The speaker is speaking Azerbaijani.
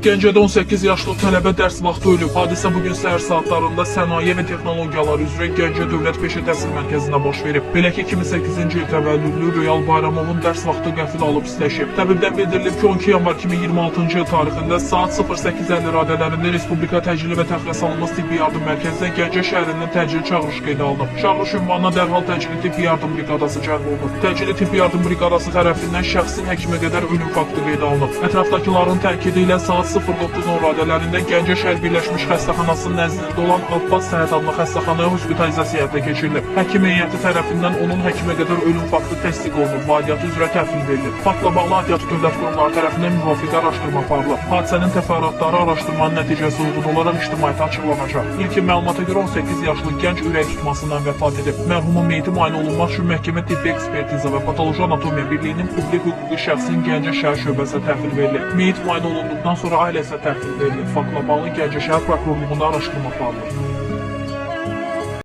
Gəncədə 18 yaşlı tələbə dərs vaxtı ölüb. Hadisə bu gün səhər saatlarında Sənaye və Texnologiyalar üzrə Gəncə Dövlət Peşə Təhsil Mərkəzində baş verib. Belə ki, 2008-ci il təvəllüdlü Royal Bayramovun dərs vaxtı qəfil alıb pisləşib. Təbibdən bildirilib ki, 12 yanvar 2026-cı il tarixində saat 08:50 radələrində Respublika Təcili və Təxirəsalınmaz Tibbi Yardım Mərkəzinə Gəncə şəhərindən təcili çağırış qeydə alınıb. Çağırış ünvanına dərhal təcili tibbi yardım briqadası cəlb olunub. Təcili tibbi yardım briqadası tərəfindən şəxsin həkimə qədər ölüm faktı qeydə alınıb. Ətrafdakıların təkidi ilə saat 09:10 radələrində Gəncə şəhər Birləşmiş Xəstəxanasının nəzdində olan Abbas Səhət adlı xəstəxanaya hospitalizasiya həyata keçirilib. Həkim heyəti tərəfindən onun həkimə qədər ölüm faktı təsdiq olunub və aidiyyatı üzrə təhvil verilib. Faktla bağlı aidiyyatı dövlət qurumları tərəfindən müvafiq araşdırma aparılıb. Hadisənin təfərrüatları araşdırmanın nəticəsi uyğun olaraq ictimaiyyətə açıqlanacaq. İlkin məlumata görə 18 yaşlı gənc ürək tutmasından vəfat edib. Mərhumun meyiti müayinə olunmaq üçün məhkəmə tibbi ekspertiza və patoloji anatomiya birliyinin publik hüquqi şəxsin Gəncə şəhər şöbəsinə təhvil verilib. Meyit müayinə olunduqdan sonra ailəsinə təhvil verilib. Faktla bağlı Gəncə şəhər prokurorluğunda araşdırma aparılır.